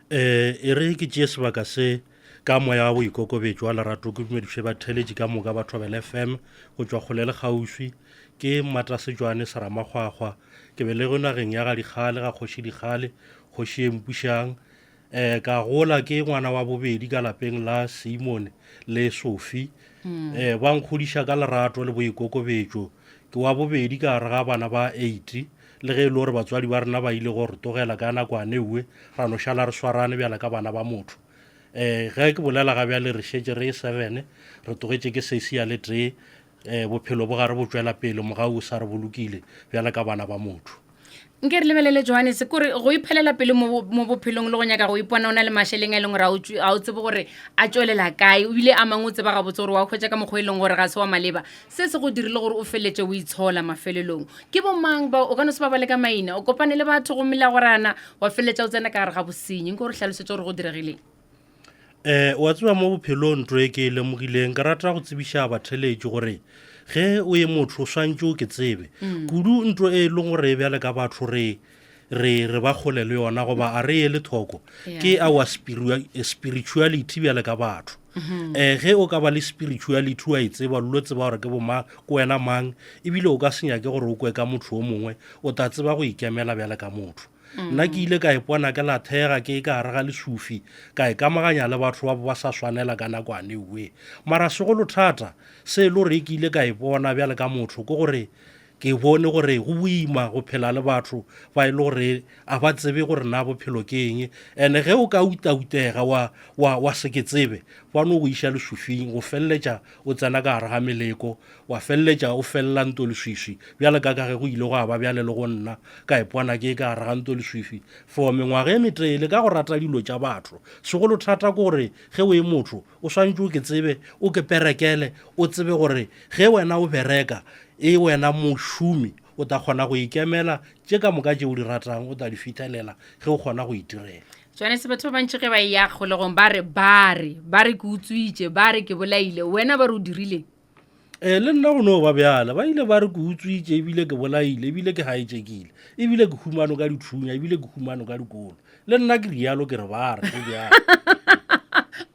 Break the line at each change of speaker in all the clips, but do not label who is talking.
Um e re ke tšee sebaka se ka moya wa boikokobetšo wa lerato ke dumediše batheeletši ka moka ba Thobela FM go tšwa kgole le kgauswi. Ke Mmatasetšwane Seramakgwakgwa. Ke belegwe nageng ya ga Dikgale, ga Kgoši Dikgale, kgoši ye mpušang. Um ka gola ke ngwana wa bobedi ka lapeng la Simon le Sophie. Um ba nkgodiša ka lerato le boikokobetšo. Ke wa bobedi ka gare ga bana ba eight. Le ge e le gore batswadi ba rena ba ile go re tlogela ka nakwana ewe, ra no šala re swarane bjala ka bana ba motho. Um ge ke bolela ga bjale re šetše re seven, re tlogetše ke sesi ya le tee. Um bophelo bo gare bo tšwela pele, mogau o sa re bolokile bjala ka bana ba motho.
Nke re lebelele Johannes, kore go iphelela pele mo, mo bophelong le go nyaka go ipona o na le mašeleng a e leng gore ga o tsebe gore a tšwelela kae, ebile a mangwe o tseba gabotse gore wa hwetša ka mokgwa e leng gore ga se wa maleba. Se se go dirile gore o feleletše o itshola mafelelong. Ke bomang bao o ka no se ba bale ka maina, o kopane le batho gomme la gorana wa feleletša o tsena ka gare ga bosenyi. Nke o re hlalosetše gore go diregileng.
Um wa tseba mo bophelong ntho e ke e lemogileng ke rata go tsebiša batheletši gore ge o ye motho o swantše o ke tsebe mm. kudu ntho e leng gore bjale ka batho re re re ba kgole le yona goba a re ye le thoko ke our spirituality bjale ka batho um ge o ka ba le spirituality wa e tseba lo tseba gore ke boma ke wena mang ebile o ka se nyake gore o kwe ka motho o mongwe o tla tseba go ikemela bjale ka motho Nna ke ile ka ipona ke lathega ke ka gare ga lesufi, ka ikamaganya le batho ba bo ba sa swanela ka nakwane ewe. Mara segolothata se e le gore ke ile ka ipona bjale ka motho ke gore ke bone gore go boima go phela le batho ba e le gore a ba tsebe gore na bophelo ke eng. And ge o ka utautega wa, wa, wa se ke tsebe, ba no go iša lesufing go feleletša o tsena ka gare ga meleko, wa feleletša o felela nto leswiswi, bjale ka ka ge go ile gwa ba bjale le go nna, ka ipona ke ka gare ga nto leswifi for mengwaga e metele ka go rata dilo tša batho. Segolothata ke gore ge o e motho, o swanetše o ke tsebe, o ke perekele, o tsebe gore ge wena o bereka, e wena mošomi, o tla kgona go ikemela, tše ka moka tše o di ratang o tla di fithelela ge o kgona go itirela.
Johannes, batho ba bantši ge ba eya kgolegong ba re, ba re, ba re ke utswitše, ba re ke bolaile, wena ba re o dirileng?
Ee, le nna go no ba bjale. Ba ile ba re ke utswitše ebile ke bolaile ebile ke hijackile ebile ke humano ka dithunya ebile ke humano ka dikolo. Le nna ke rialo ke re ba re go bjalo.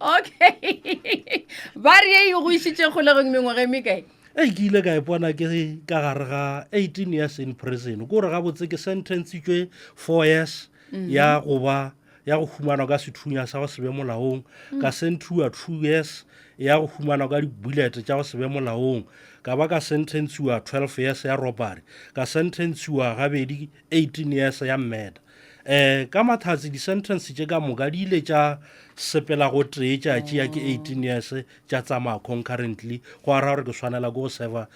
Okay. Ba re ye e go išitše kgolegong mengwaga e mekae?
Ei, ke ile ka ipona ke ka gare ga 18 years in prison. Ke gore gabotse ke sentencitšwe 4 years ya go ba ya go humanwa ka sethunya sa go se be molaong ka senthiwa 2 years ya go humanwa ka di-bullet tša go se be molaong ka ba ka sentensiwa 12 years ya robbery ka sentensiwa gabedi 18 years ya murder um ka mathatsi di-sentence tše ka moka di ile tša sepela go tee tša tšea ke 18 years tša tsamaya concurrently go ara gore ke swanela ke go serva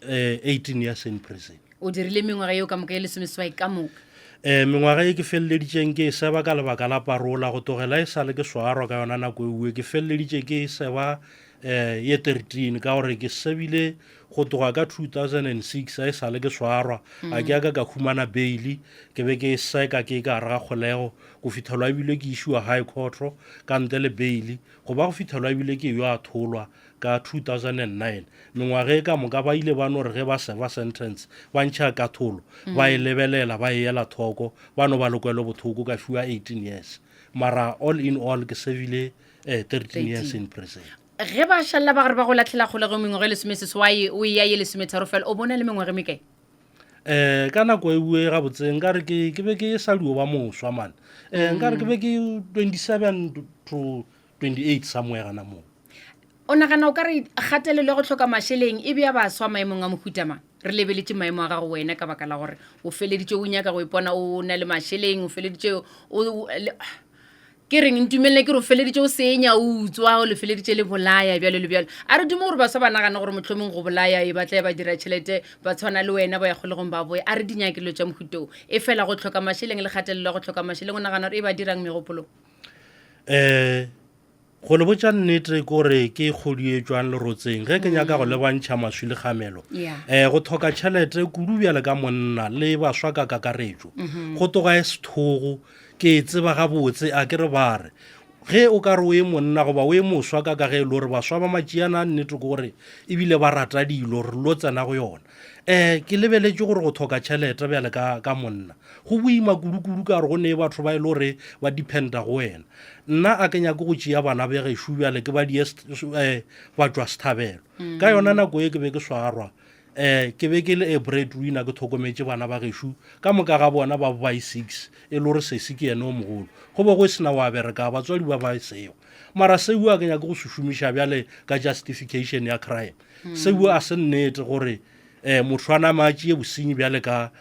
18 years in prison
O dirile mengwaga yeo ka moka e lesomeswai ka moka.
E, mengwaga ye ke feleleditšeng ke e seba ka lebaka la parola go tlogela e sa le ke swarwa ka yona nako eue ke feleleditše ke e seba um ye 13 ka gore ke sebile go tloga ka 2006 a e sa le ke swarwa a ke aka ka humana bail ke be ke seka ke ka gare ga kgolego go fithelwa ebile ke išiwa high court ka ntle le bail go ba go fithelwa ebile ke yo a tholwa Ka 2009, mengwaga e ka moka ba ile ba no re ge ba serva sentence, ba ntšha katholo, ba e lebelela, ba e ela thoko, ba no ba le kwelobothoko, ka fiwa 18 years. Mara all in all ke servile 13 years in prison.
Ge ba šalela ba gare ba go lahlela kgolegong mengwaga e lesomeseswai, o eya ye lesometharo fela, o bona le mengwaga e mekae?
Um ka nako eue gabotse nkare ke ke be ke sa dio ba moswa man. Um nkare ke be ke 27 to 28 somewhere gana moo.
O nagana o ka re kgatelelo ya go hloka mašeleng e bea baswa maemong a mohuta mang? Re lebeletše maemo a gago wena ka baka la gore o feleditše o nyaka go ipona o na le mašeleng, o feleditše o ke reng ntumelele ke re o feleditše o senya, o utswa, o le feleditše le bolaya bjalo le bjalo. A re dume gore baswa ba nagane gore mohlomong go bolaya e ba tla ba dira tšhelete ba tshwana le wena ba ya kgolegong ba boya. A re di nyake dilo tša mohuta wo. E fela go hloka mašeleng le kgatelelo ya go hloka mašeleng o nagana gore e ba dirang megopolong?
Um Go le botša nnete ke gore ke kgodu e tšwang lerotseng ge ke nyaka go lebantšha maswi le kgamelo. Um go tlhoka tšhelete kudu bjale ka monna le baswa ka kakaretšo. Go toga e sethogo ke e tseba gabotse a ke re ba re. Ge o ka re o e monna goba o e moswa ka ka ge e le gore baswa ba matšiana a nnete ke gore ebile ba rata dilo re lo tsena go yona. Um ke lebeletše gore go thoka tšhelete bjale ka ka monna go boima kudu-kudu ka gore go ne batho ba e le gore ba dependa go wena. Nna a ke nyake go tšea bana be gešo bjale ke ba die um ba tšwa sethabelo. Ka yona nako e ke be ke swarwa um ke be ke le a bread winner ke tlhokometše bana ba gešo ka moka ga bona ba by six e le gore sesi ke yena o mogolo go be go e sena wa bereka batswadi ba ba seo mara seo a ke nyake go se šomiša bjale ka justification ya crime mm. seo a se nnete gore um motho a nama a tšee bosenyi bjale ka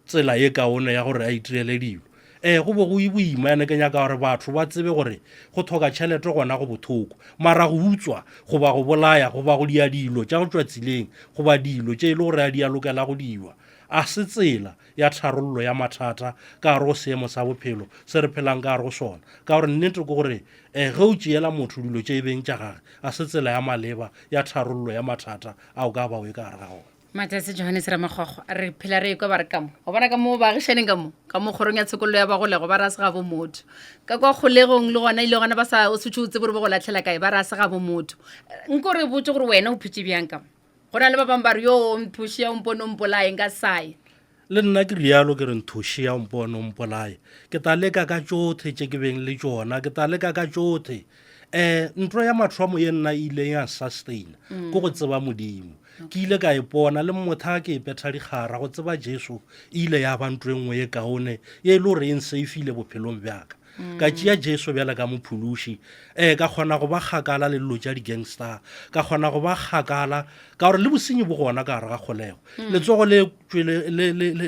tsela ye kaone ya gore a itirele dilo Ee, go be go e boima, ene ke nyaka gore batho ba tsebe gore go thoka tšhelete gona go bothoko. Mara go utswa, goba go bolaya, goba go dia dilo tša go tšwa tseleng, goba dilo tše e le gore a di a lokela go diwa, a se tsela ya tharollo ya mathata ka gare go seemo sa bophelo se re phelang ka gare go sona. Ka gore nnete ke gore ge o tšeela motho dilo tše e beng tša gage, a se tsela ya maleba ya tharollo ya mathata a o ka ba o e ka gare ga ona.
Matsatsi Johannes Ramakgwakgwa re phela re ekwa ba re kamo wa bona ka mo baagišaneng ka mo ka mo kgorong ya tshokollo ya bagolego ba re a se gabo motho ka kwa kgolegong le gona ile gona ba sa o setse o tsebe gore ba go latlhela kae ba re a se gabo motho nko re botse gore wena o phetse bjang ka mo go na le ba bangwe ba re yo o mphošea o mpone o mpolaye nka saye
Le nna ke rialo ke re nthošea o mpone o mpolaye ke ta leka ka tšothe tše ke beng le tšona ke ta leka ka tšothe um ntlo ya mathomo ye nna e ileng ya sustain ke go tseba modimo ke ile ka ipona le motha ke e petha dikgara go tseba jesu e ile ya ba ntlo e nngwe ye kaone ye e le gore e nsafile bophelong bjaka ka tšea jesu bjale ka mophološi um ka kgona go ba kgakala le dilo tša di-gangster ka kgona go ba kgakala ka gore le bosenyi bo gona ka gare ga kgolego mm. letsogo le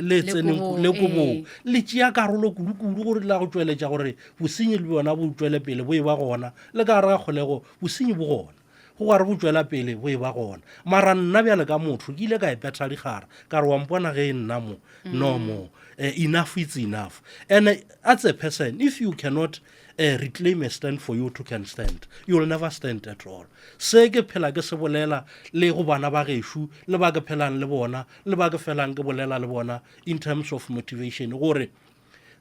le tseneng le kobong le tšea karolo kudu-kudu gore la go tšweletša gore bosenyi le bjona bo tšwele pele bo e ba gona le ka gare ga kgolego bosenyi bo gona go gare bo tšwela pele bo e ba gona mara nna bjale ka motho ke ile ka e petha dikgara ka re wa mpona ge e nna mo mm. no more uh, enough it's enough and uh, as a person if you cannot uh, reclaim a stand for you to can stand you will never stand at all se ke phela ke se bolela le go bana ba gešo le ba ke phelang le bona le ba ke felang ke bolela le bona in terms of motivation gore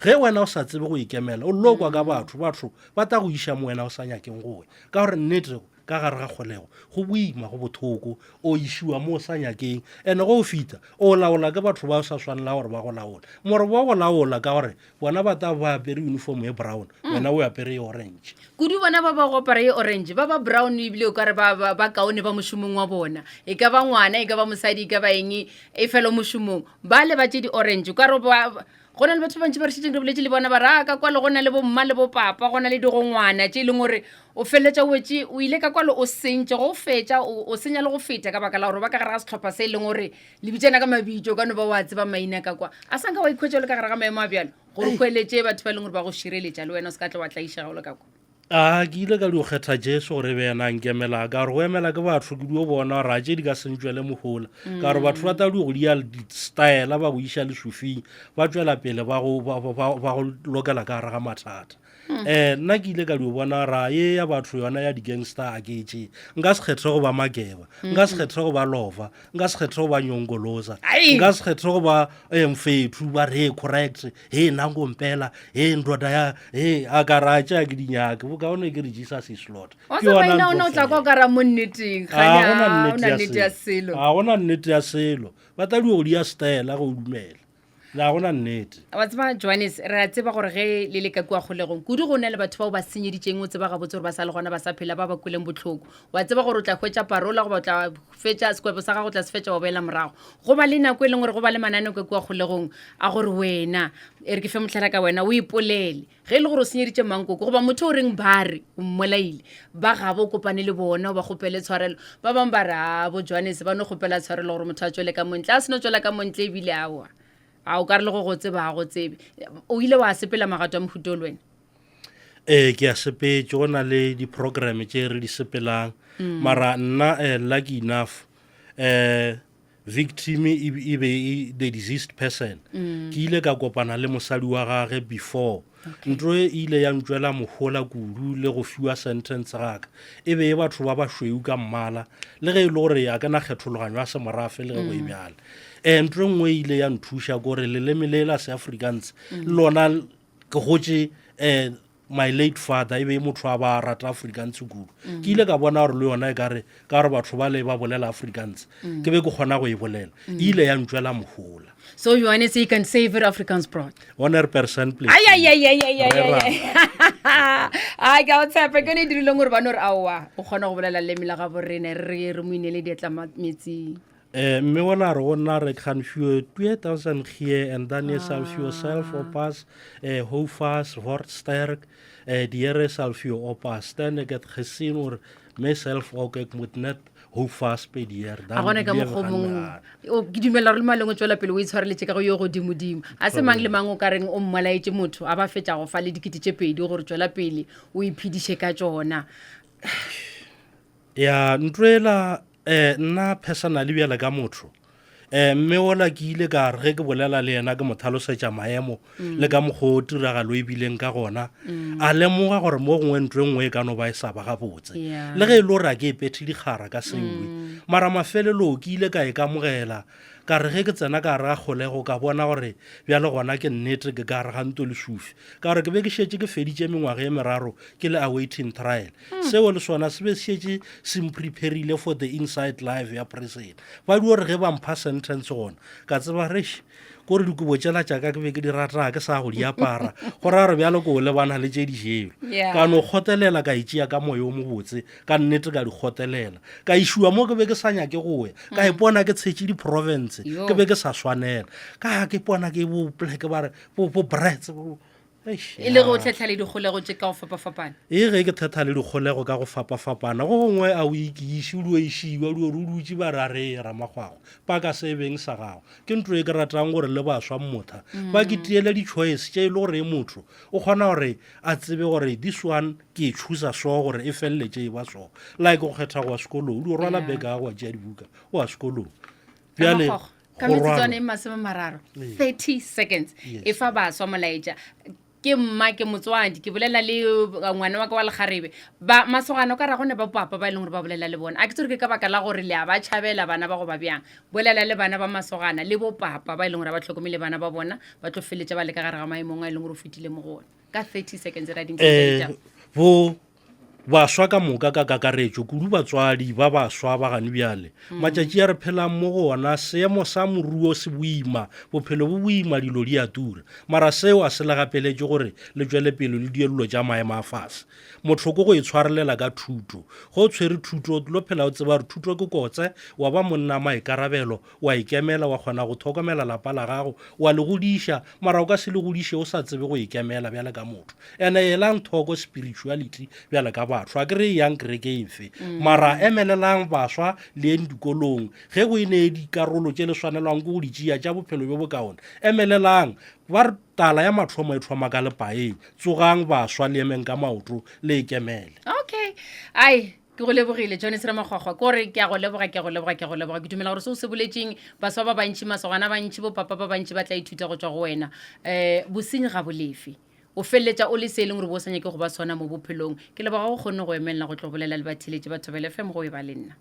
ge wena o sa tsebe go ikemela o lokwa ka batho batho ba tla go iša mo wena o sa nyakeng go ya ka gore nnete ka gare ga kgolego go boima go bothoko o išiwa mo o sa nyakeng and go o fita o laola ke batho ba o sa swanela gore ba go laola more ba go laola ka gore bona ba tla ba apere uniform e brown mm. wena o apere e orange
kudu bona ba ba go apara e orange ba ba brown ebile o kare ba, ba, ba kaone ba mošomong wa bona e ka ba ngwana e ka ba mosadi e ka ba eng e fela mošomong ba le ba tše di-orange o kare ba go na le batho ba bantši ba re šetseng re boletse le bona ba re a ka kwale go na le bomma le bopapa go na le digongwana tše e leng gore o feleletša o wetse o ile ka kwale o sentše go o fetša o senya le go feta ka baka la gore ba ka gare ga setlhopha se e leng gore le bitsana ka mabitso ka no ba wa tseba maina ka kwa a sanka wa ikhwetša o le ka gare ga maemo a bjalo gore o hweletše batho ba e leng gore ba go šireletša le wena o se ka tla wa tlaišega o le ka kwa
A ke ile ka dio kgetha Jesu gore e be yena a nkemela ka gore go emela ke batho ke dio bona gore a tše di ka se ntšwele mohola ka gore batho ba tla dio go dia di-style ba go iša lesufing ba tšwela pele ba go ba- ba- ba- ba go lokela ka gare ga mathata um nna ke ile ka dio bona gore a ye ya batho yona ya di-gangster a ke e tšee nka se kgethe go ba makeba nka se kgethe go ba lova nka se kgethe go ba nyongoloza
Ai!
nka se kgethe go ba eh, mfethu ba re "Hey, correct he nango mpela he ndoda ya he a ka ra tša ke dinyake bokaone ke re jesus is lord
Wa tseba ena o ne o tla kwa o ka ra mo nneteng
ga
gona nnete ya selo
ga gona nnete ya selo ba tla dio di ya stela go dumela ga gona nnete
wa tseba johannes re a tseba gore ge le le ka kua kgolegong kudu go na le batho bao ba senyeditšeng o tseba gabotse gore ba sa le gona ba sa phela ba ba kweleng botlhoko wa tseba gore o tla hwetša parola goba o tla fetša sekwebo sa gago tla se fetša wa boela morago go ba le nako e leng gore go ba le mananeo ka kua kgolegong a gore wena e re ke fe mohlala ka wena o ipolele ge e le gore o senyeditše mankoko goba motho o reng ba re o mmolaile ba gabo o kopane le bona o ba kgopele tshwarelo ba bangwe ba re a bo johannes ba no kgopela tshwarelo gore motho a tswele ka montle a seno tswela ka montle ebile aowa a o ka re le go go tseba ga go tsebe o ile wa sepela magato a mohuto o le wena
Ee, ke a sepetše go na le di-program tše re di sepelang mm. mara nna eh, lucky enough eh, victim e, e be e the deceased person mm. ke ile ka kopana le mosadi wa gage before okay. ntlo e ile ya ntšwela mohola kudu le go fiwa sentence gaka e be e batho ba bašweu ka mmala le ge e le gore a ke na kgethologanyo ya semorafe le ge go e mm. bjale um ntlo e nngwe e ile ya nthuša kore leleme le la seafrikans mm. lona ke gotše um my late father e be e motho a ba rata Afrikaans kudu. Ke ile ka bona gore le yona e kare ka gore batho ba le ba bolela Afrikaans, ke be ke kgona go e bolela. E ile ya ntšwela mohola.
So Johannes, you can say very Afrikaans proud.
100% please.
Ai ai ai ai ai ai ai. Ai ka o tshepa ke ne dirileng gore ba no re aowa o kgona go bolela leleme la gabo rena re re mo inele diatla metsing.
Eh, mme ona re go nna re kan vir 2000 gee en dan jy sal vir jouself oppas, eh, hou vas, word sterk, eh, die Here sal vir jou oppas. Dan ek het gesien oor myself ook, ek moet net hou vas by die Here.
A gona ka mokgwa o mongwe o ke dumela gore le maleng o tswela pele o itshwareletše ka go yo godimodimo a se mang le mang o ka reng o mmolaetše motho a ba fetša go fa le dikete tše pedi gore tswela pele o iphediše ka tšona.
Ya ntlo ela eh nna personally bjale ka motho eh mme ola ke ile ka re ge ke bolela le yena ke mo tlhalosetša maemo mm. le ka mokgwa o tiragalo e bileng ka gona mm. a lemoga gore mo gongwe ntlo e nngwe e ka no ba e sa ba gabotse le ge e le gore a ke e pethe dikgara ka sewe mm. mara mafelelong ke ile ka e kamogela ka re ge ke tsena ka gare ga kgolego ka bona gore bjale gona ke nnete ke ka gare ga nto lesufi ka gore ke be ke šetše ke feditše mengwaga e meraro ke le awaiting trial hmm. seo le sona se be se šetše se mpreparile for the inside life ya prison ba dio re ge ba mpha sentence gona ka tseba resh kore dikobo tšela tšaka ke be ke di rata ke sa go di apara go ra re bjalo ko lebana le tše dijelo ka no kgotelela ka itšea ka moya o mobotse ka nnete ka di kgotelela ka išiwa mo ke be ke sa nyake go ya ka mm. ipona ke tshetše di-province ke be ke sa swanela ka ke pona ke bo pleke ba re bo brets
e le go tlhetlha le dikgolego tše ka go fapafapana
e ge ke thetha le dikgolego ka go fapafapana go gongwe a o ikiše o dio išiwa o dio re o dutše ba re a re ramagwago paka se beng sa gago ke ntlo e ke ratang gore le baswa motha ba ke tiele di-choice tše e le gore motho o kgona gore a tsebe gore this one ke e choosa so gore e feleletše e ba so like go kgetha go ya sekolong o dio rwala beke ya go wa tšea dibuka o ya sekolong
bjale ka metsotswana e masome mararo 30 seconds e fa baswa molaetša ke mma ke motswadi ke bolela le uh, ngwana wa ka wa lekgarebe ba masogana o ka ra gone ba papa ba e leng gore ba bolela le bona a ke tsore ke ka baka la gore le a ba tšhabela bana ba go ba bjang bolela le bana ba masogana le bo papa ba e leng gore ba tlhokomele bana ba bona ba tlo feletša ba le ka gare ga maemong a e leng gore o fetile mo go ona ka 30 seconds ra
dintlha eh, bo Baswa ka moka ka kakaretšo, kudu batswadi ba baswa ba gane bjale. Matšatši a re phelang mo go ona, seemo sa moruo se boima, bophelo bo boima, dilo di a tura. Mara seo a se le gapeletše gore le tšwele pele le die dilo tša maemo a fase. Motho ke go itshwarelela ka thuto. Ge o tshwere thuto, o tlo phela o tseba gore thuto ke kotse, wa ba monna maikarabelo, wa ikemela, wa kgona go thokomela lapa la gago, wa le godiša, mara o ka se le godiše o sa tsebe go ikemela bjale ka motho. Ene elang thoko spirituality bjale ka batho, a ke re eyang kerekeng efe, mara emelelang baswa le yeng dikolong, ge go e ne dikarolo tše le swanelwang ke go di tšea tša bophelo bjo bokaone, emelelang. Ba re tala ya mathomo e thoma ka lepaeng, tsogang baswa le emeng ka maoto le ikemele.
Okay, ai Ke go lebogile, Johnny Seramakgwakgwa. Ke gore ke a go leboga, ke a go leboga, ke a go leboga. Ke dumela gore se o se boletšeng, baswa ba bantši, masogana a bantši, bopapa ba bantši ba tla ithuta go tšwa go wena. Um bosenyi ga bo lefe. O feleletša o le se e leng gore bo o sa nyake go ba sona mo bophelong. Ke leboga go kgonne go emelela go tlo bolela le batheeletši ba Thobela FM go e ba le nna.